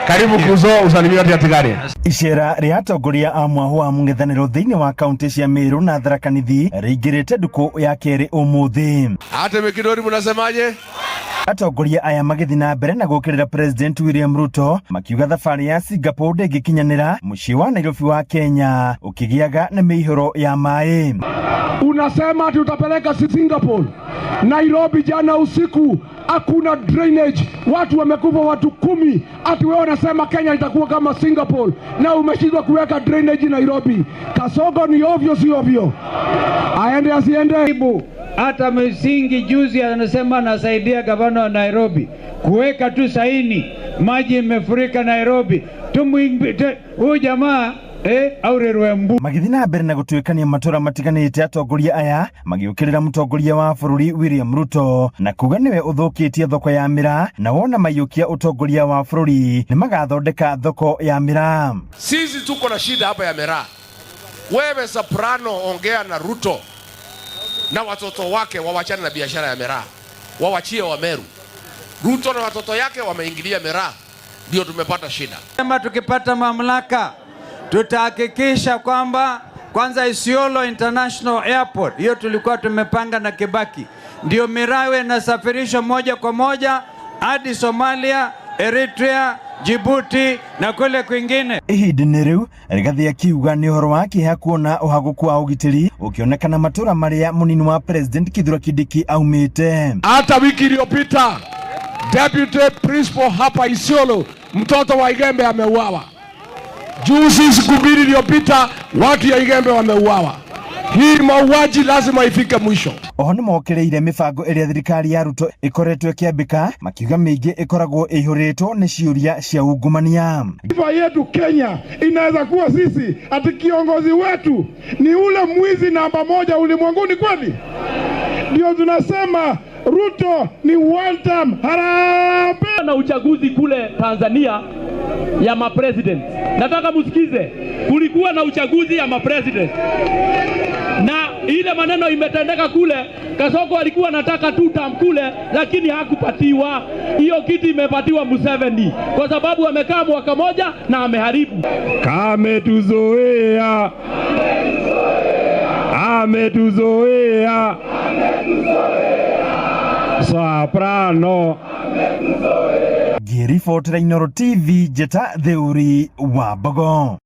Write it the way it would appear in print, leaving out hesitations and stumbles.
Karibu Kuzo, usalimie watu ya Tigania. Icera rĩa atongoria a mwahu wa mũng'ethanĩro thĩinĩ wa kaunti cia Meru na Tharaka Nithi rĩingĩrĩte ndukũ ya kerĩ ũmũthĩ. Hata Mikidori mnasemaje? Atongoria aya magĩthiĩ na mbere na gũkĩrĩra President William Ruto makiuga thabarĩ ya Singapore ndĩngĩkinyanĩra mũciĩ wa Nairobi wa Kenya ũkĩgĩaga na mĩihũro ya maĩ. Unasema ati utapeleka Singapore. Nairobi jana usiku hakuna drainage, watu wamekufa watu 10. Ati wewe unasema Kenya itakuwa kama Singapore na umeshindwa kuweka drainage Nairobi. Kasongo ni ovyo, si ovyo? Aende asiende? Hata msingi juzi anasema anasaidia gavana wa Nairobi kuweka tu saini, maji imefurika Nairobi. Huyu jamaa aurerwe mbu. Magĩthiĩ na mbere na gũtuĩkania matũra matiganĩte, atongoria aya magĩũkĩrĩra mũtongoria wa bũrũri William Ruto na kuga nĩwe ũthũkĩtie thoko ya mĩraa, na wona maiyũkia ũtongoria wa bũrũri nĩ magathondeka thoko ya miraa. Sisi tuko na shida hapa ya miraa. Wewe Soprano, ongea na Ruto na watoto wake wawachane na biashara ya miraa, wawachie wa Meru. Ruto na watoto yake wameingilia miraa, ndio tumepata shida. Kama tukipata mamlaka tutahakikisha kwamba kwanza Isiolo International Airport, hiyo tulikuwa tumepanga na Kibaki, ndio miraa iwe inasafirishwa moja kwa moja hadi Somalia, Eritrea, Djibouti na kule kwingine. Ihinda-inĩ rĩu Rigathi akiuga nĩ ũhoro wa kĩeha kuona ũhagũku wa ũgitĩri ũkĩonekana matũra marĩa mũnini wa President Kithure Kindiki aumĩte. Hata wiki iliyopita deputy principal hapa Isiolo, mtoto wa Igembe ameuawa. Juzi siku 2 iliyopita watu ya Igembe wameuawa. Hii mauaji lazima ifike mwisho. Oho nĩ mokĩrĩire mĩbango ĩrĩa thirikari ya Ruto ĩkoretwo ĩkĩambĩka, makiuga mĩingĩ ĩkoragwo ĩihũrĩtwo nĩ ciũria cia ungumania. Taifa yetu Kenya inaweza kuwa sisi ati kiongozi wetu ni ule mwizi namba moja ulimwenguni kweli? Ndio tunasema Ruto ni one term. Harambee! Na uchaguzi kule Tanzania ya mapresident, nataka musikize, kulikuwa na uchaguzi ya mapresident na ile maneno imetendeka kule. Kasongo alikuwa anataka two term kule, lakini hakupatiwa hiyo kiti, imepatiwa Museveni kwa sababu amekaa mwaka moja na ameharibu. Kametuzoea, ametuzoea, Soprano. Ngĩribotera Inooro TV, Njeta Theuri wa Mbogo.